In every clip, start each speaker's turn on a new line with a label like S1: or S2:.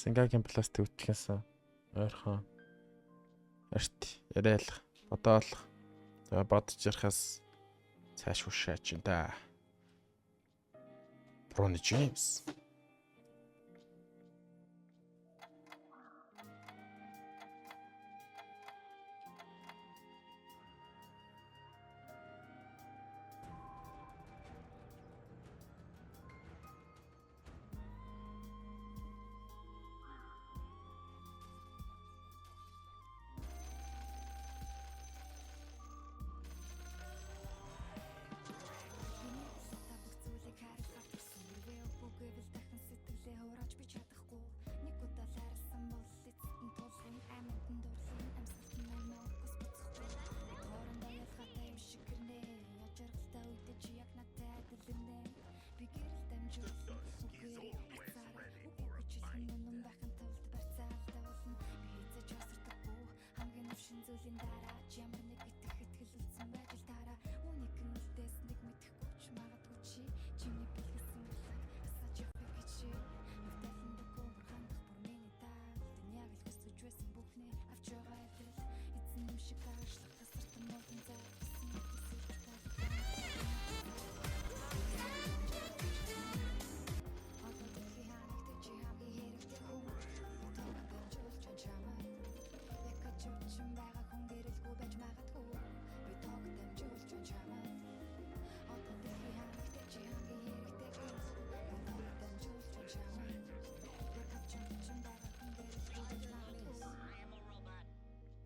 S1: Сингагийн пластик үтгэхээс ойрхон арт яриалах, бодоолох. За бодож ярихаас цааш хушаач юм да. Брони Джеймс.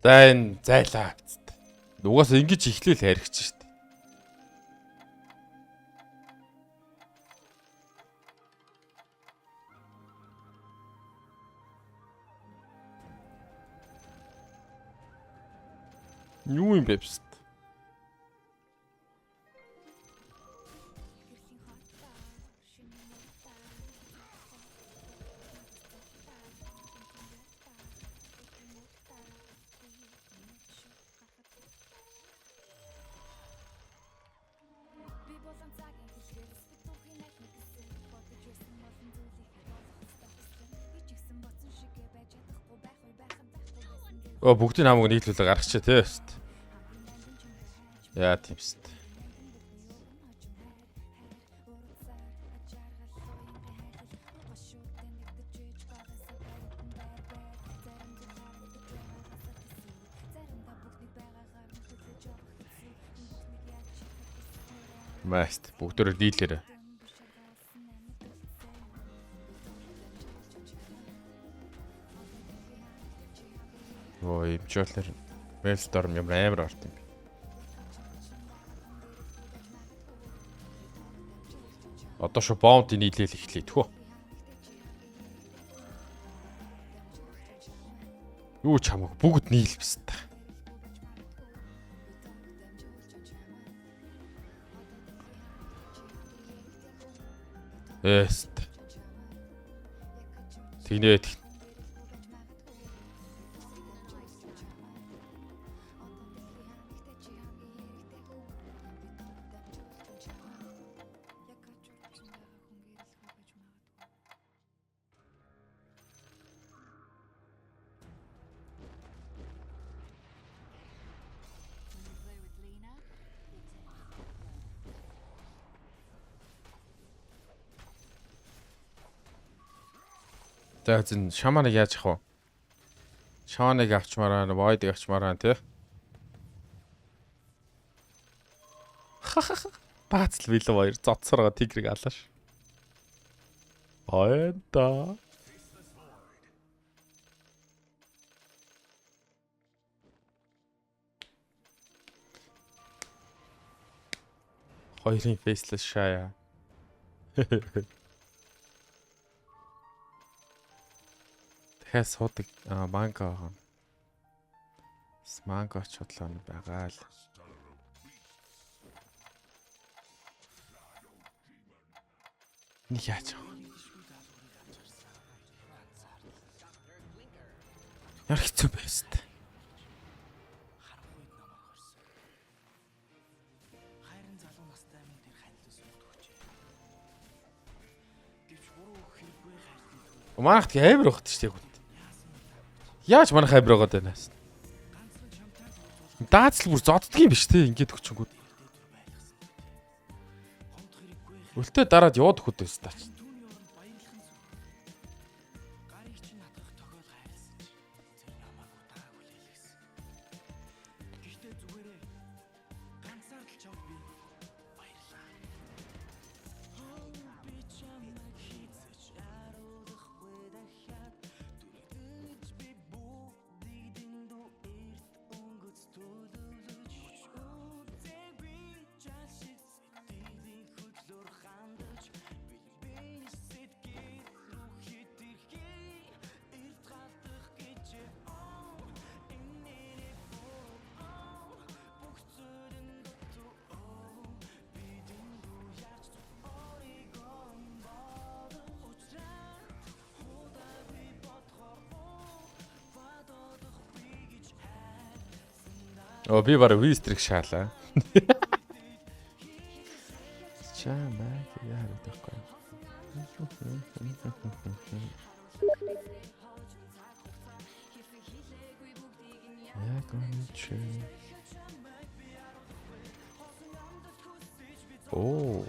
S1: За энэ зайлаа авцт. Угаасаа ингэж эхлээл харигч шít. Юу юм бэ пст? Оо бүгдийг хамаг нийлүүлээ гаргачих тий пст. Яа тийм пст. Маст бүгдөө нийлээрээ. Ой, имжүүлэр Maelstorm ямар амар орт юм бэ. Одоо шүү bounty нийлээл эхлэе тхөө. Юу ч хамаагүй бүгд нийлбэс та. Эст. Тэгнэ. За зин шаманыг яаж авах вэ? Шаманыг авчмаар байна, Void-ыг авчмаар байна тий. Баацл билүү хоёр зодсороо тигрийг алааш. Ойнта. Хоёрын faceless шая. Дахиад суудаг манга байгаа. Манга оч худлаа байгаа л. Нэг яаж авах вэ? Ямар хэцүү байв тэ.
S2: Хайрын залуу настай минь тэр ханилан сүгд өгчээ. Гэвч буруу өгөх хэрэггүй хайртны төл
S1: Манайхт амар багт шүү дээ хүнд. Яаж манайх амар байгаад байна? Даацл бүр зоддг юм биш те ингээд өгчөнгүүд. Үлтээ дараад яваад өгөхөд байсан таач. Оо би бараг вистрик шаалаа. Чамайг яагаад Яг үнэ. Оо.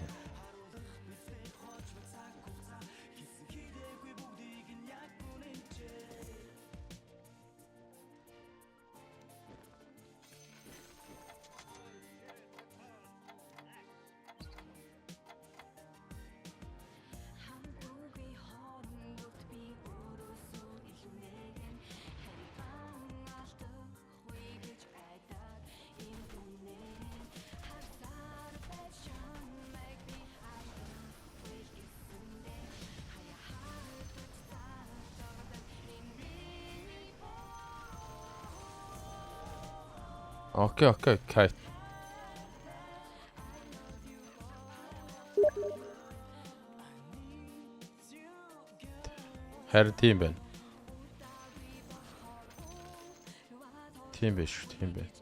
S1: Окей, окей, окей. Харин тийм байна. Тийм байх шүү, тийм байх.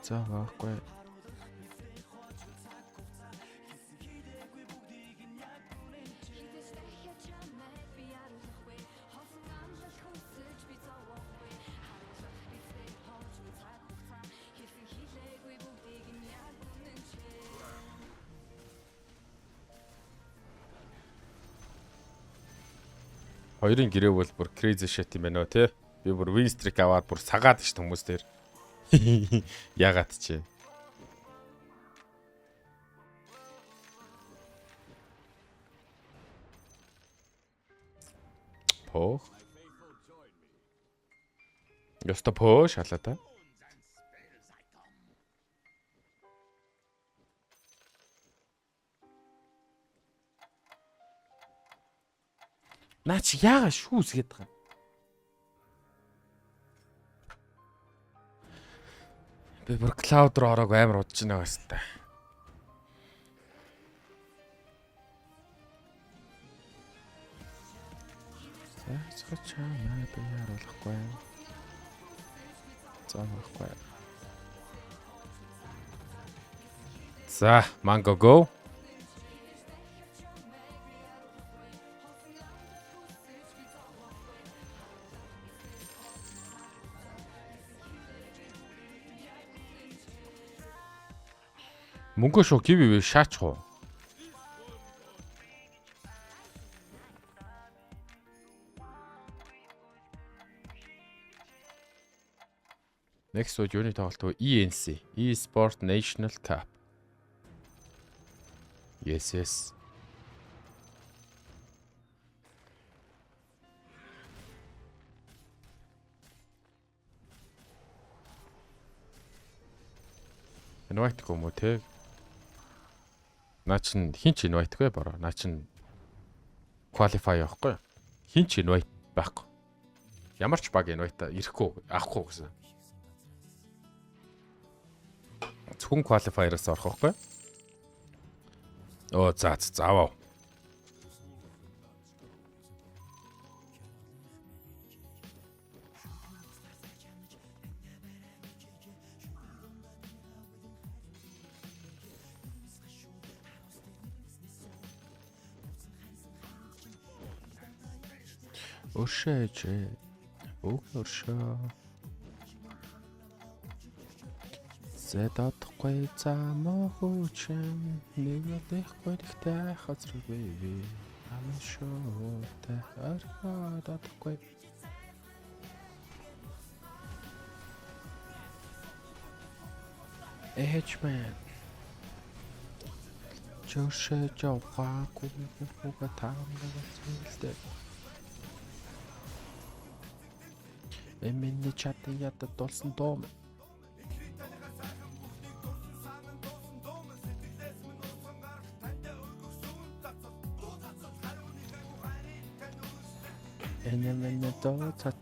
S1: За байхгүй. Хоёрын гэрээ бол бүр crazy shit юм байна уу те. Би бүр win streak аваад бүр сагаад ш хүмүүс дээр. Ягаад чи. Пох. Ёстой поо шалаа та. Наа чи яага шүүс гээд байгаа юм. Би бүр cloud руу ороог амар удаж байна гэсэн та. За чамаа би харуулахгүй. За байхгүй. За, Mango go. Мөнгө шуу give шаачих уу? Next үед юуны тоглолт вэ? ENC, E-Sport National Cup. Yes, yes. Invite гоо мө те. Наа чин хин ч invite гүй бороо. Наа чин qualify явахгүй. Хин ч invite байхгүй. Ямар ч баг invite ирэхгүй, авахгүй гэсэн. Зөвхөн qualifier-аас орох байхгүй. Оо за за аваа. Өршөө ээжээ. Үг өршөө. Зэдодхгүй зам хүчин нэг лэхгүй ихтэй хазргүй ам шуутай архадахгүй. Ээж мэн Жошээ жавхаагүй хүүгээ таамаг зүйлдэ. Эмэний чатын ядад дулсан дуу. Энэ миний дуу цат.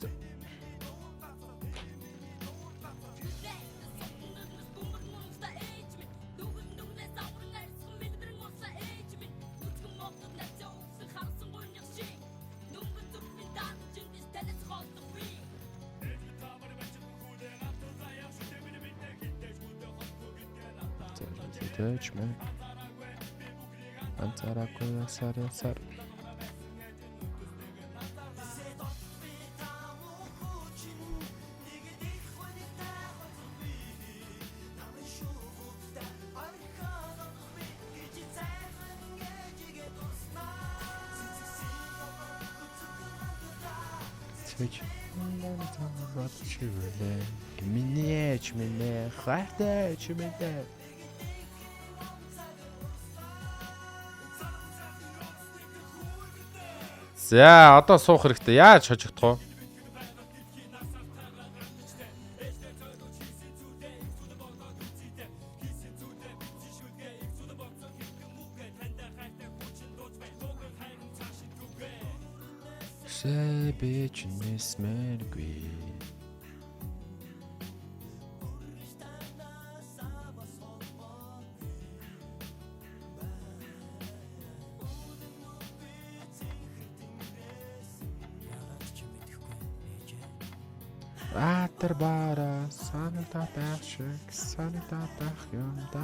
S1: Зэж мэн. Анцаараагүй ясаар ясаар. Цэж. Миний ээж минь хайртай ээж минь. За одоо суух хэрэгтэй. Яаж хожигдох вэ? Сэбэч нисмэргүй.
S2: Яагаад ч юм мэдэхгүй ээжээ.
S1: Атар бара саната байх шиг саната байх юм да.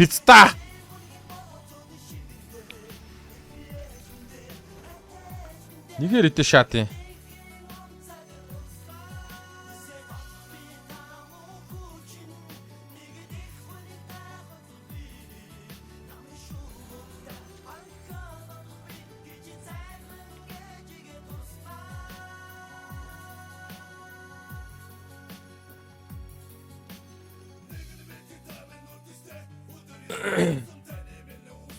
S1: Пицца. Нэгээр идэ шат юм.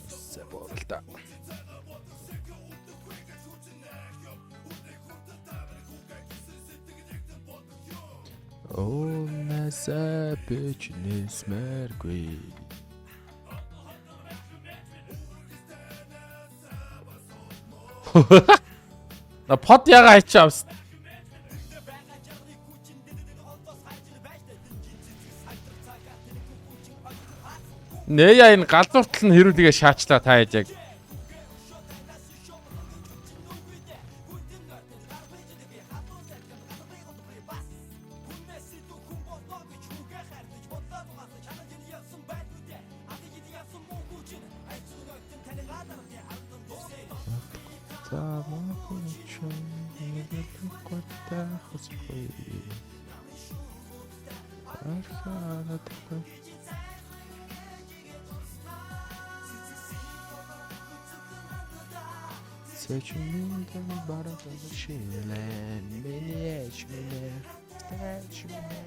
S1: Себолта. Өмнөөсөө би ч нисмэргүй. На под яга хайчаа авс. Нэ яа энэ галзууртал нь хэрүүлгээ шаачлаа та яаж яг. За мөн нэгэлгүй хосгүй. Архаадаггүй. Сэчмэндэн бараг шилэн миний эчмэнэ тэчмэнэ.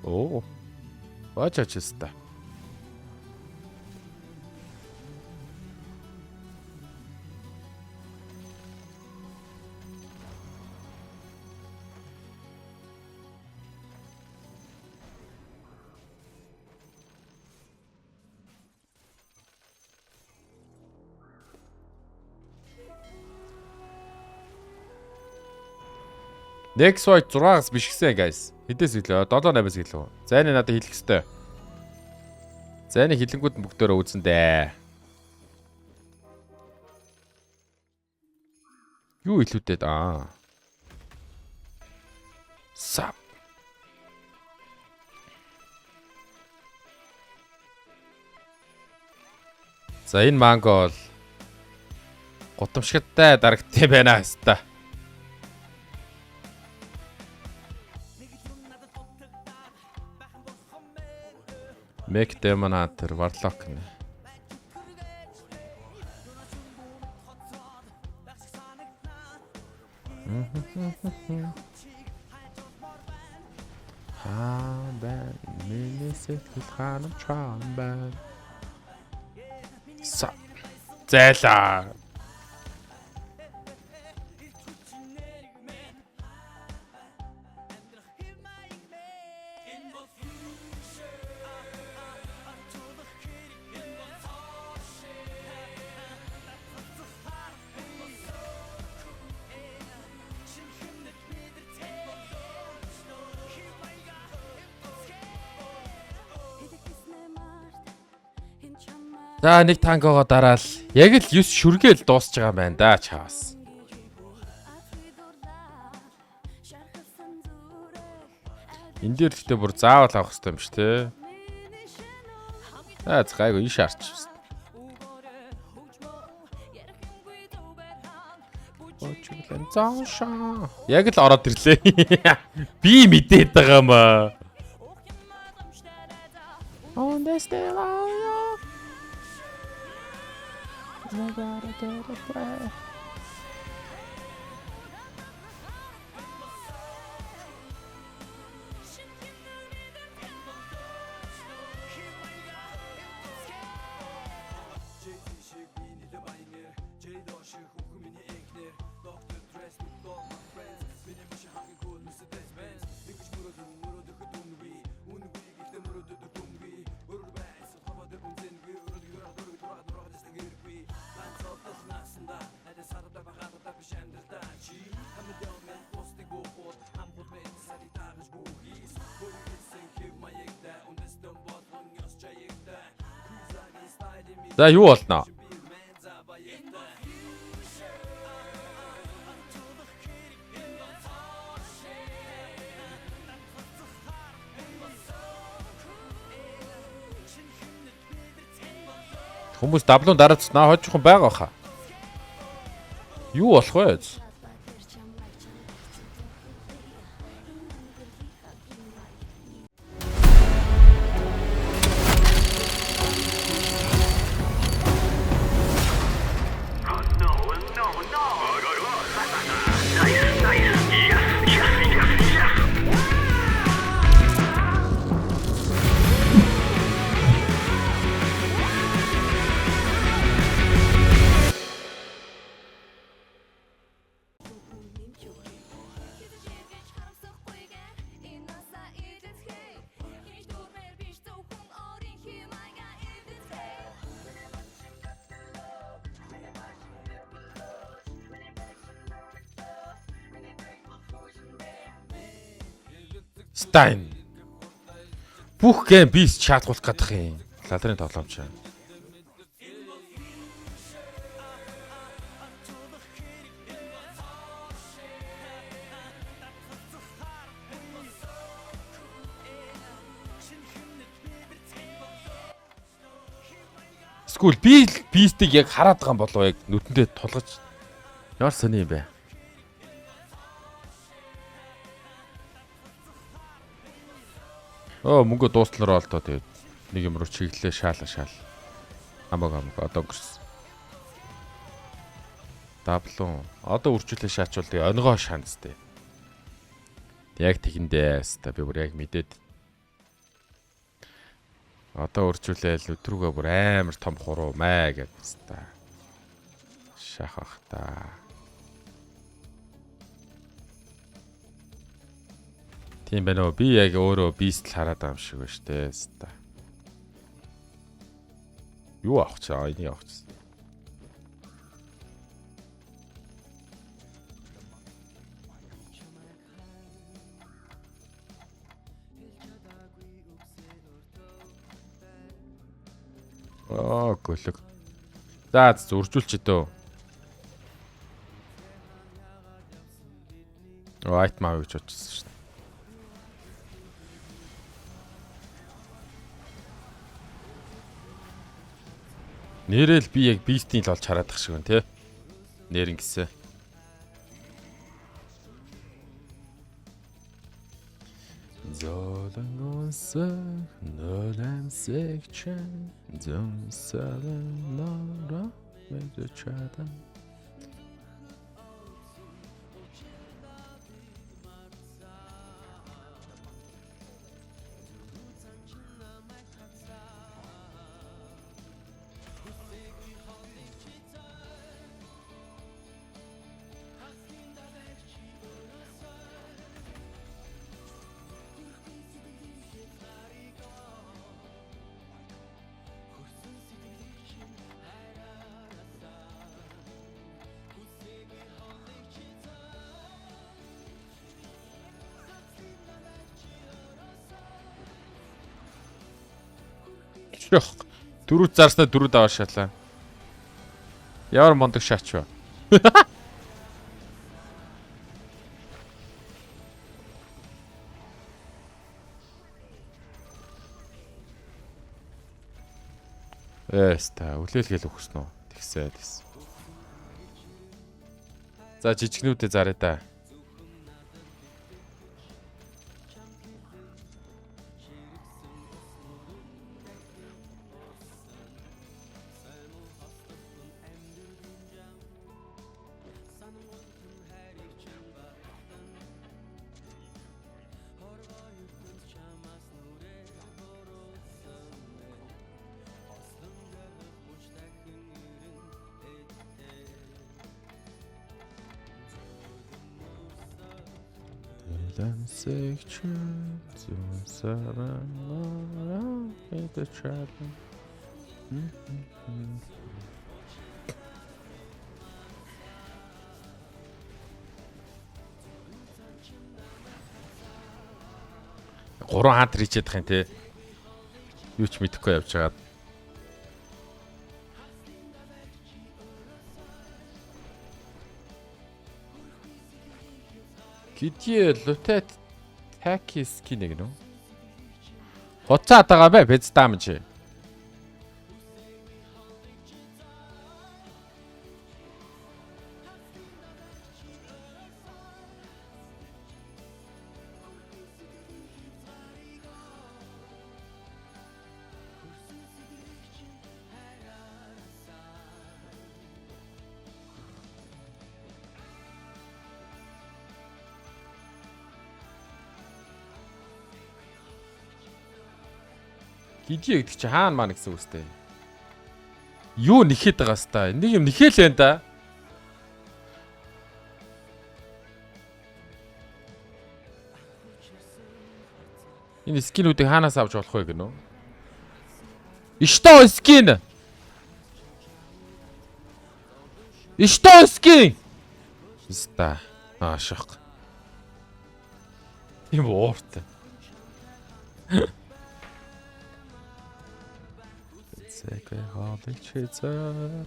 S1: Оо. Баач ачста. Next fight 6-аас биш гисэн guys. Хэдээс гэлээ? 7 8-аас гэлээ. Зайны надад хэлэх хэвээр. Зайны хилэнгүүд нь бүгдөө үзэн дээ. Юу илүүдэд аа. Сап. За энэ манго бол гутамшигтай дарагтай байна хаста. Мек Demon Hunter Warlock нэ. Хаан байна, миний сэтгэл хаанам чаан байна. Са. Зайлаа. За нэг тангогоо дараал яг л 9 шүргээл дуусч байгаа юм байна да чаас. Энэ дээр гэхдээ бүр заавал авах хэрэгтэй юм шүү те. За гайгүй иш арч. Очглэн заашаа. Яг л ороод ирлээ. Би мэдээд байгаа юм аа. On this day За юу болно? Хүмүүс даблуун дараацсан хожихон байгаа хаа. Юу болох вэ? Стайн. Бүх гейм бис чаатгуулах гэдэг юм. Лалрын тоглоомч. Эсвэл би л бистийг яг хараад байгаа юм болов яг нүдэндээ тулгаж ямар сони юм бэ? Оо мөнгө дуустлаар олдоо тэгээд нэг юм руу чиглэлээ шаала шаал. Хамаг хамаг одоо өнгөрсөн. Даблун одоо үржүүлээ шаачвал тэгээ онгоо шаанцтэй. Яг тэгэндээ хэвээр би бүр яг мэдээд одоо үржүүлээл өдрүүгөө бүр амар том хуруу маа гэдэг хэвээр. Шах ах та. Тийм байна уу? Би яг өөрөө бист л хараад байгаа юм шиг байна шүү дээ. Хэвээр. Юу авах чи? Аа энийг авах чи. Аа, гөлөг. За зүржүүлч дөө. Оо, item авъя гэж бодчихсон шүү дээ. Нэрэл би яг beast-ийн л олж хараадах шиг байна те. Нэр ингэсэн. Золонгоос нөлөмсэгчэн зөнсөлнөрө мэдчадан. Шөх. Дөрөв зарснаа дөрөв даваа шалаа. Ямар мундаг шаач вэ? Эста үлээлгээл өгсөн үү? Тэгсээ тэгс. За жижигнүүдээ заръя да. Гурван хант ричээд их юм те. Юу ч мэдэхгүй явж байгаад. Кидие лутет такис кинэг нөө. Хуцаа тагаа бай бэцтам чи. Гидие гэдэг чи хаана маань гэсэн үстэй. Юу нэхэд байгаа ста. Нэг юм нэхэл байна да. Энэ skin үүдийг хаанаас авч болох вэ гэнэ үү? Что skin? Что skin? Ста. Аа шок. Тийм ууртай. Зэкэ хоолыг чизэр.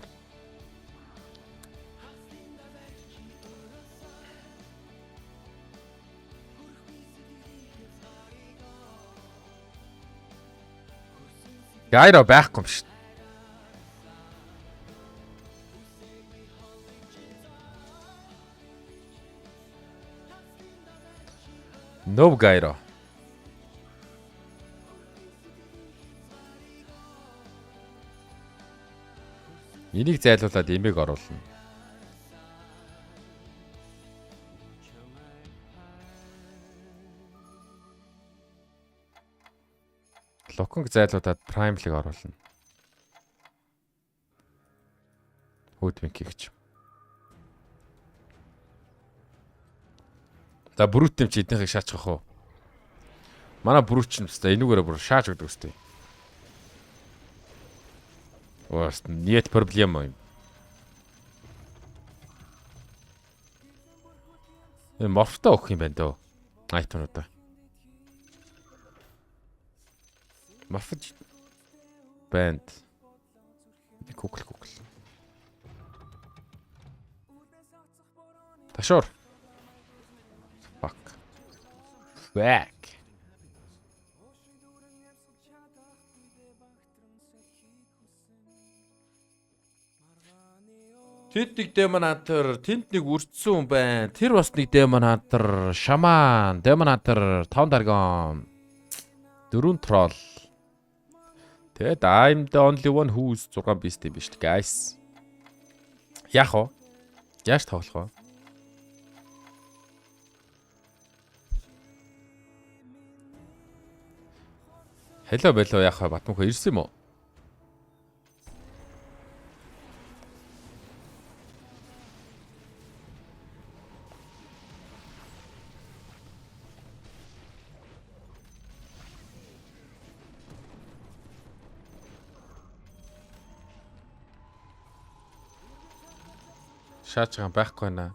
S1: Гайро байхгүй юм шүү. No Gyro. Энийг зайлуулад эмээг оруулна. Локонг зайлуулад Prime-лыг оруулна. Хүүдминг хийгч. За бүрүүт юм чи эднийхийг шаачих уу? Манай бүрүүт ч юм өстой энүүгээрээ бүр шааж өгдөг өстой. Ост нет проблема юм. Энэ морфтой өгөх юм байна дөө. Item-нуудаа. Морфж банд. Google Google. Ташуур. Fuck. Fuck. Тэд нэг Demon Hunter, тэнд нэг үрдсэн хүн байна. Тэр бас нэг Demon Hunter, Shaman, Demon Hunter, 5 Dragon. 4 Troll. Тэгээд I'm the only one who's 6 beast юм биш үү, guys. Яах вэ? Яаж тоглох вэ? Hello бело, яах вэ? Батмөхөө ирсэн юм уу? Шаач байгаа байхгүй байна.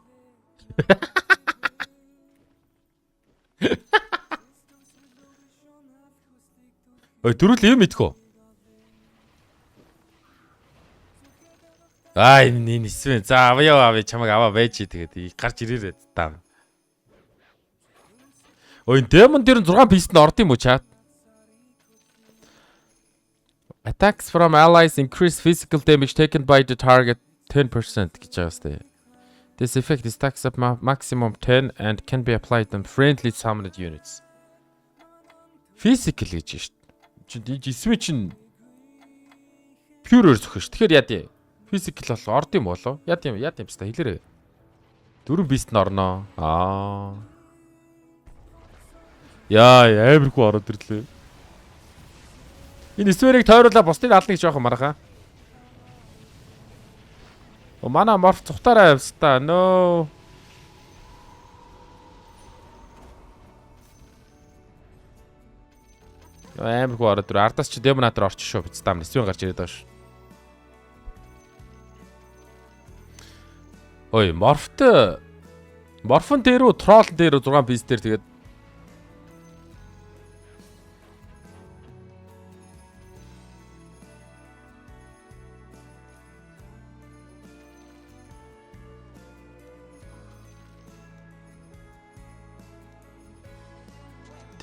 S1: Ой, дөрүл юм идэх үү? Аа, энэ нисвэ. За, авъя авъя, чамайг аваа байж, тэгээд гарч ирээрээ та. Ой, энэ demon дээр 6 piece нь орд юм уу, chat? Attacks from allies increase physical damage taken by the target 10% гэж байгаа сте. This effect is stacks up maximum 10 and can be applied on friendly summoned units. Physical гэж шүү дээ. Чи энэ чинь pure зөхөн шүү. Тэгэхээр яа дий? Physical бол орд юм болов? Яа дий, яа дий юм ста хэлээрэй. Дөрвөн beast нь орноо. Аа. Яа, амар хүү ороод ирлээ. Энэ sphere ийг тойруулаа бусдыг ална гэж жоохон маргаан. О, манай morph цухтаараа явстаа. No. Амар хүү ороод ирлээ. Ардаас чи Demon Hunter орчих шүү. Бицтам нисвэн гарч ирээд байгаа шүү. Ой, morph т morph н дээр үү, troll дээр үү 6 beast дээр тэгээд.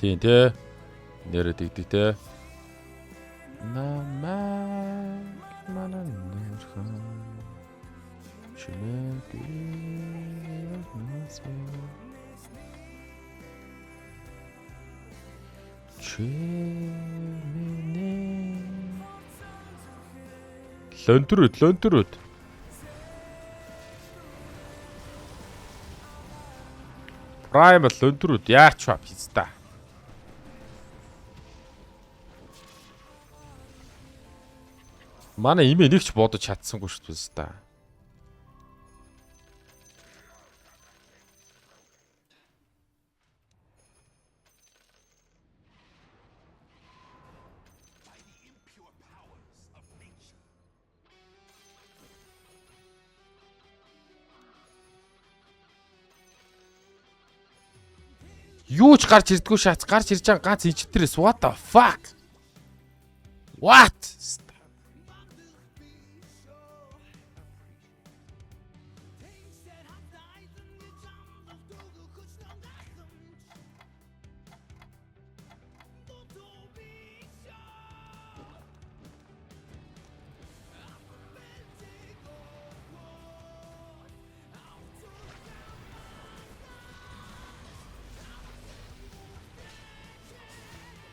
S1: Тийм тий. Нэрээ дигдэг те. Намайг манай нэрхэн чимээгүй. Чимээ. Лөнтрүүд, лөнтрүүд. Primal лөнтрүүд яач ба пизда. Манай имээ нэг ч бодож чадсангүй шүү дээ та. Юу ч гарч ирдгүү шаац, гарч ирж байгаа ганц инчтрээс, what the fuck? What?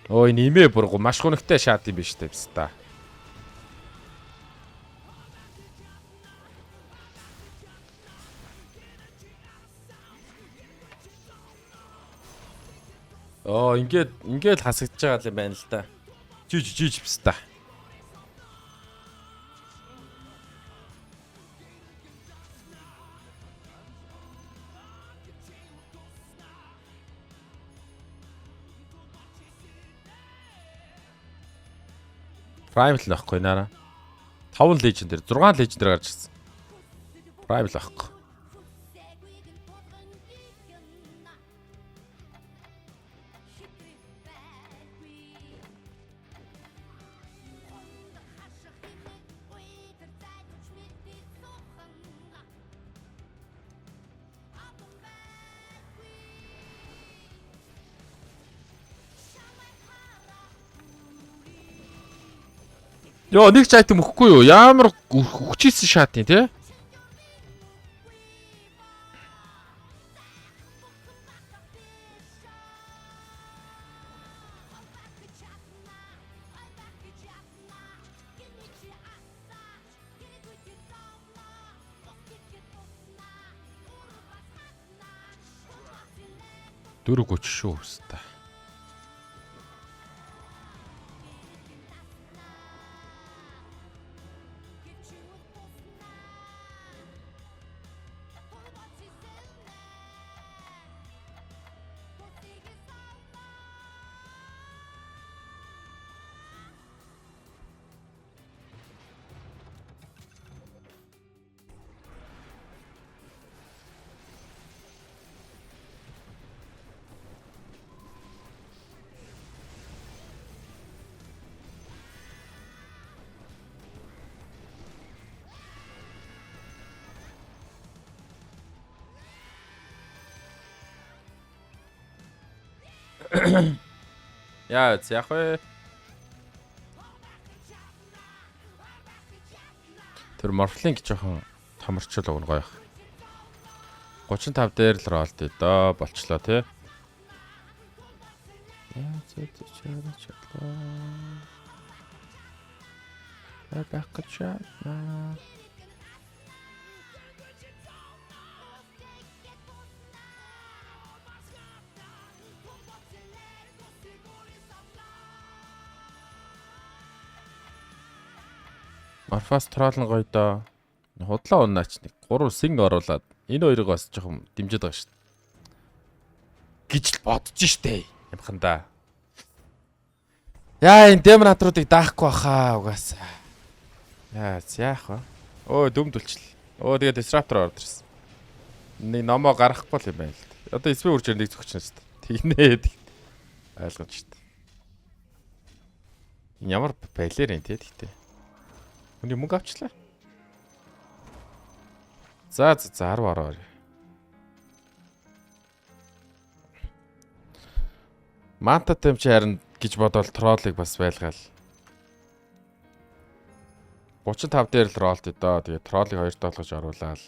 S1: Ой, нэмээ бургу маш гонхтой шат юм биш үү та. Оо, ингээд хасагдж байгаа юм байна л да. Жиж жиж бста. Primal л байхгүй наараа. 5 Legendary, 6 Legendary гарч ирсэн. Primal байхгүй. Йоо, нэг ч item өгөхгүй юу? Ямар хүчээсэн шат юм те? Дөрөв 30 шүү өста. Яа, яах вэ? Тэр Morphling жоохон томорчол өгнө гоё. 35 дээр л ролд дөө болчлоо тий. Яа, зэ зэ чалаа. Байх гэж байна. Марфас тролл нь гоё доо. Худлаа унаач нэг 3 син оруулаад энэ хоёрыг бас жоохон дэмжиж байгаа шүү дээ. Гэж л бодож штэ. Ямхандаа. Яа, энэ демон хатруудыг даахгүй баха угаасаа. Яа, яах вэ? Өө, дүмд үлчлээ. Өө, тэгээд disruptor орд ирсэн. Нэг номоо гаргахгүй л юм байна л да. Одоо эсвэ үржээр нэг зөгчнө шүү дээ. Тэгнэ. Ойлгомж шүү дээ. Ямар балер юм те тэгтээ. Хүний мөнгө авчлаа. За за за 10 10. Манта тэмч харин гэж бодоол троллыг бас байлгаал. 35 дээр л ролд дөө. Тэгээ троллыг хоёр тоолгож оруулаад.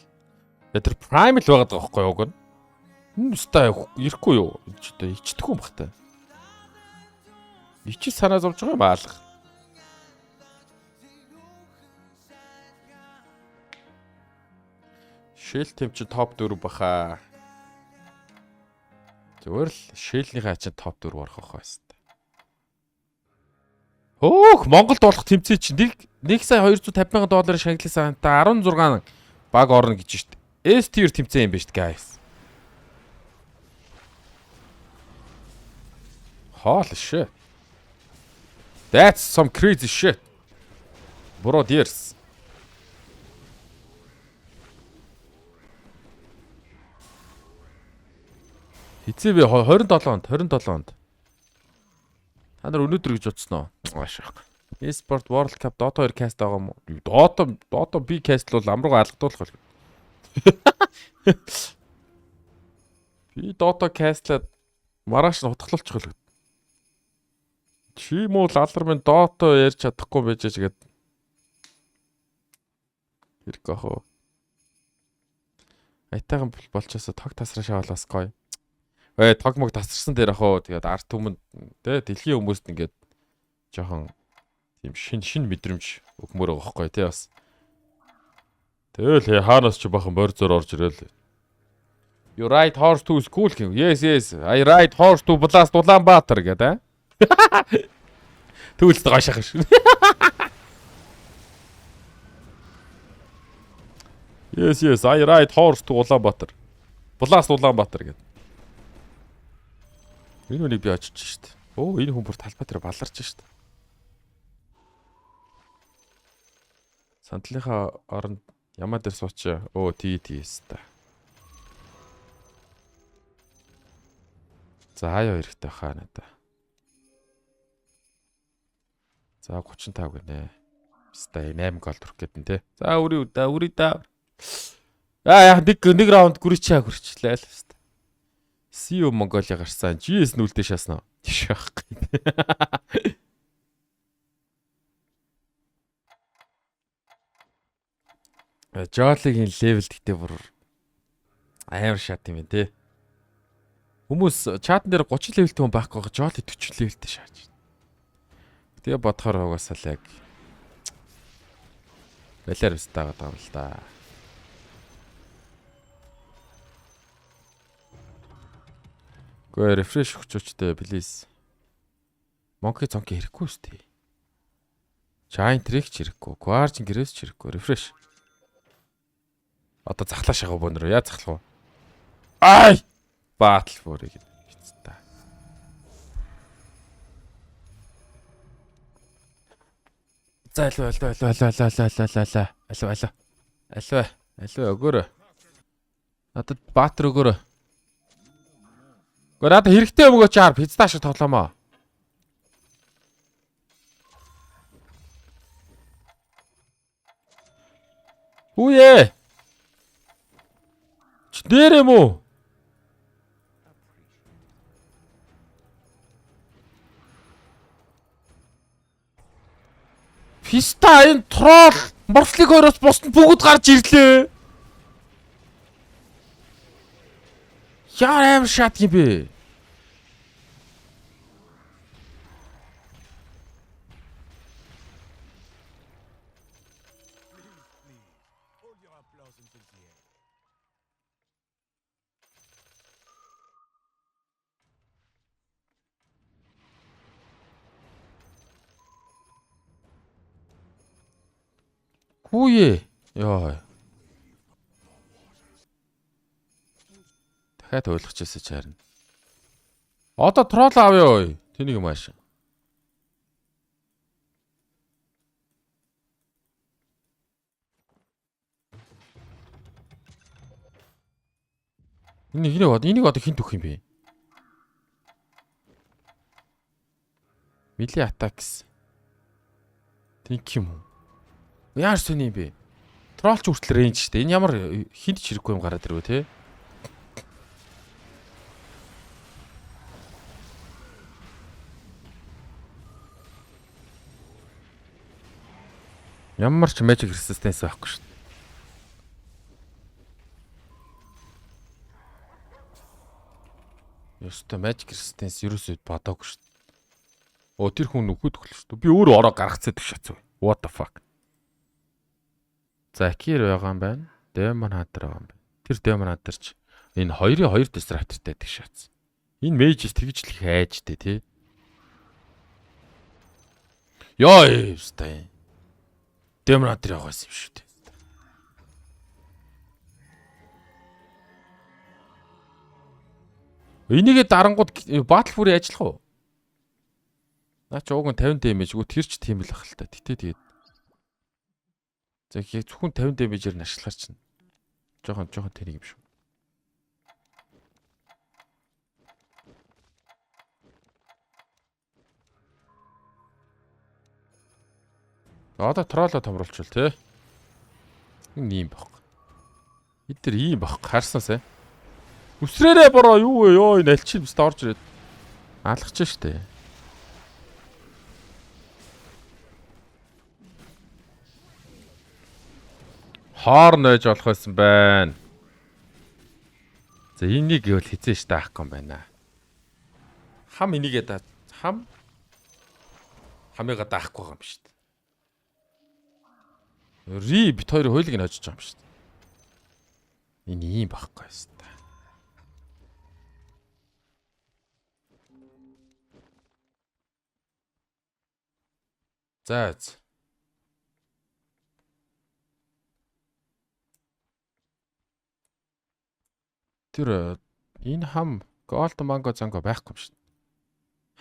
S1: Тэгээ тэр prime л байгаад байгаа байхгүй юу уг нь. Өстой ирэхгүй юу? Ч одоо ичдэхгүй юм бах та. Ичи санаа зовж байгаа юм аалга. Шил тэм чи топ 4 баха. Зүгээр л шилнийхээ ачин топ 4 орох байх байсан. Хөөх Монголд болох тэмцээн чинь 1 сая 250 мянган долларын шагналын сантай 16 баг орно гэж шít. S tier тэмцээн юм байна шít guys. Holy shit. That's some crazy shit. Bro dears. Хизээ би 27 онд 27 онд. Та нар өнөөдөр гэж утсан уу? Аашаах. eSport World Cup Dota 2 cast байгаа юм уу? Dota би cast бол амруу алгадуулах бол. Би Dota cast-лаад маргааш нь утгалуулчих л. Чи муу лалар минь Dota ярьж чадахгүй байж гээд хэрэг ах уу. Айтайхан болчоосоо тог тасраа шавал бас гоё. Эй, тог мог тасарсан дээр ах уу. Тэгээд ард түмэнд тэ дэлхийн хүмүүст ингээд жоохон тийм шин мэдрэмж өгмөр байгаа байхгүй тий бас. Тэгэл хаанаас ч бахан морь зөр орж ирэл. You ride horse to school гэх. Yes yes. I ride horse to Blast Улаанбаатар гэдэг. Тэгвэл л гашаах шүү. Yes yes. I ride horse to Улаанбаатар. Blast Улаанбаатар гэдэг. Энэ үнийг би очиж штт. Өө, энэ хүн бүр талбай дээр баларч штт. Сандлынхаа оронд ямаа дээр суучаа. Өө, тий тий өста. За хаяа хэрэгтэй хаа надаа. За 35 гинэ. Өста 8 гол төрөх гэдэг нь те. За үрий удаа, үрий да. Аа яг нэг раунд гүрчээ гүрчлээ л өста. See you Mongolia гарсан. GS нүлдээ шаасан уу? Тийш байхгүй. Jolly-гийн level гэхдээ бүр амар шат юм байна те. Хүмүүс чатан дээр 30 level тэй хүн байхгүй байгаа Jolly 40 level тэй шааж. Тэгээ бодохоор угаасаа л яг балиар өстэй байгаа юм л да. Гүй refresh өгчөөч те please. Monkey Zonky хэрэггүй шүү дээ. Giant Trick ч хэрэггүй. Guardian Grace ч хэрэггүй. Refresh. Одоо захлаа шахав бөөнөрөө. Яа захлах вэ? Ай! Battle Fury гэдэг хэцүү та. За алив алив алив алив алив алив алив алив алив алив алив алив өгөөрэй. Надад баатар өгөөрэй. Гэхдээ надад хэрэгтэй юм өгөөч аар пизда шиг тоглоомоо. Үе. Чи дээр юм уу? Писта энэ тролл морфлик хоёроос бусд нь бүгд гарч ирлээ. Яар амар шат юм бэ? Хүүе. Йоо. Дахиад ойлгочихсон чи харин. Одоо тролл авъя ой. Тэнийг юм ааш. Энийг одоо хэн төх юм бэ? Melee attack гэсэн. Тэнх юм уу? Яаж сони юм бэ? Тролч хүртэл range штэ. Энэ ямар хинт ч хэрэггүй юм гараад ирвэ те. Ямар ч magic resistance байхгүй шүү дээ. Ёстой magic resistance ерөөсөө бодоогүй шүү дээ. Оо тэр хүн нүхэд өглөө шүү дээ. Би өөрөө ороо гаргацаад төгш шатсан. What the fuck? За Акир байгаа юм байна. Demon Hunter байгаа юм байна. Тэр Demon Hunter ч энэ хоёрын хоёр disruptor-тай тэгш шатсан. Энэ mage тэгж л их айжтэй тий. Йоо ёстой. Demon Hunter явах байсан юм шүү дээ. Энийгээ дарангууд Battle Fury ажиллах уу? Наа чи уг нь 50 damage гүү тэр ч тийм л ах л та. Гэтэ тэгээд за зөвхөн 50 damage-ээр нашлахар чинь жоохон жоохон тэрэг юм шүү. Одоо тролло томруулчвал тий. Энэ ийм баг. Эд тэр ийм баг. Харсан сая. Үсрээрээ бороо юу вэ? Йоо энэ алчин бист орж ирээд алгach штэ. Хоорн байж болох байсан байна. За энийг гэвэл хизээ штэ аахгүй юм байна. Хам энийгээ да хам хамыга даахгүй байгаа юм шүү дээ. Ри бит хоёр хойлыг нь хожиж байгаа юм шүү дээ. Энэ ийм байхгүй юм. За. Тэр энэ хам Gold Mango Zango байхгүй юм шүү.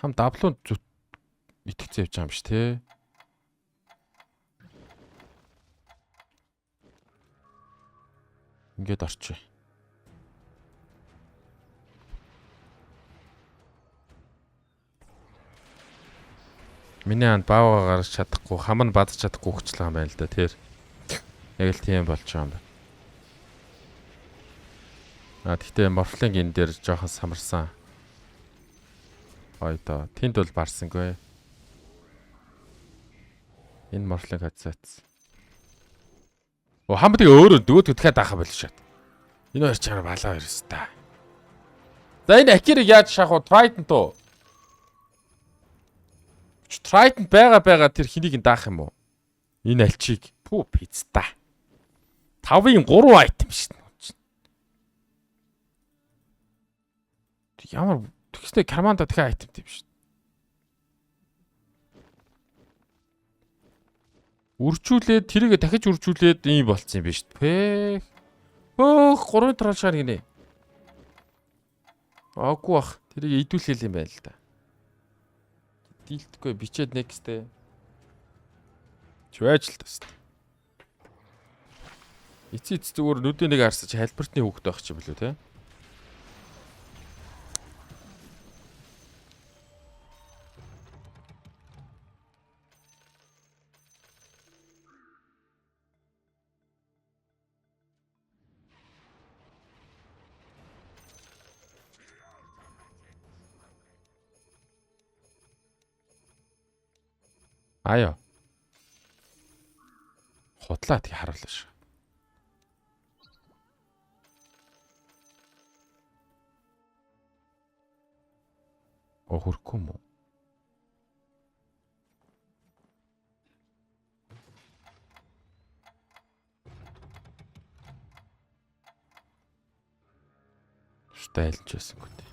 S1: Хам W зүт итгэцэн явж байгаа юм шүү те. Ингээд орчих. Миний анд баавга гарч чадахгүй, хам нь бадж чадахгүй хүчлээ юм байна л да тэр. Яг л тийм болж байгаа юм байна. А тэгтээ морфлинг энэ дээр жоохон самарсан. Ой доо, тэнд бол барсангүй. Энэ морфлинг хацаац. Оо хамтыг өөрөө дөөд дахиад даахаа болоо шат. Энэ хоёр чамаар балаа хоёр өстэй. За энэ Акирыг яаж шахах вэ? Trident уу? Trident байгаа тэр хэнийг нь даах юм уу? Энэ альчийг пүү пицта. 5-ын 3 item шин. Ямар тэгснэ карманда дахиад item тийм шин. Үржүүлээд тэрийг дахиж үржүүлээд ийм болцсон юм биш үү? Хөөх 3 трол шаар гинэ. Аагүй бах. Тэрийг идүүлэхэл юм байна л да. Дийлдэхгүй бичээд next ээ. Чвэж л тест. Эцээ эц зүгээр нүдийн нэг харсаж халбертны хүүхэд байх ч юм билүү те. Аяа. Худлаа тийг харуулаа шүү. Оо хөрөхгүй юм уу? Штэ айлч байсангүй тий.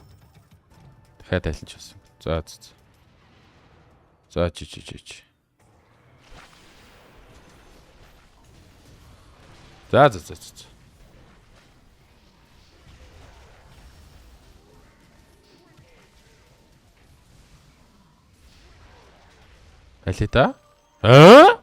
S1: Дахиад айлч байсангүй. За за. За чи чи чи чи. За за за за. Алита? Аа?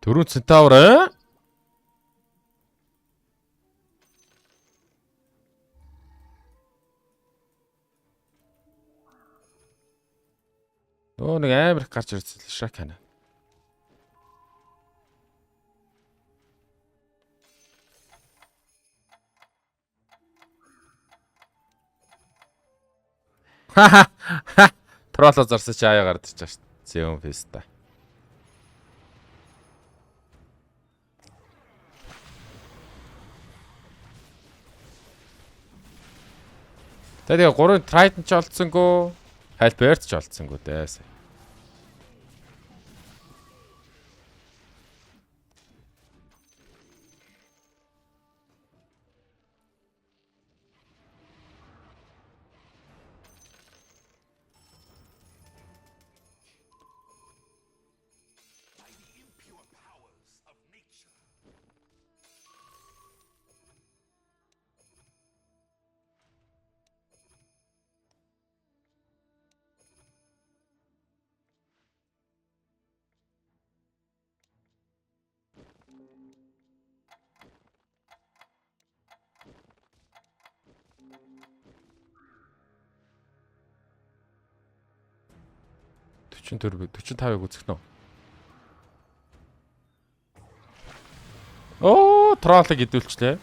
S1: Дөрөв центавр аа? Нөө нэг амар их гарч ирсэн л шак хана. Ха. Тролло зарсан чи аяа гарч ирж шээ. Зэвэн феста. Тэгээ 3 Trident ч олдсонгүй, Halberd ч олдсонгүй дээ. 44 45-ыг үзэх нь. Оо, троллыг идүүлчлээ.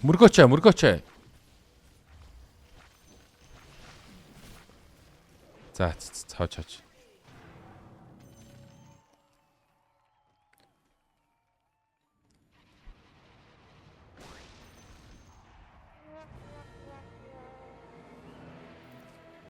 S1: Мөргөөч, мөргөөч. За, цааж цааж.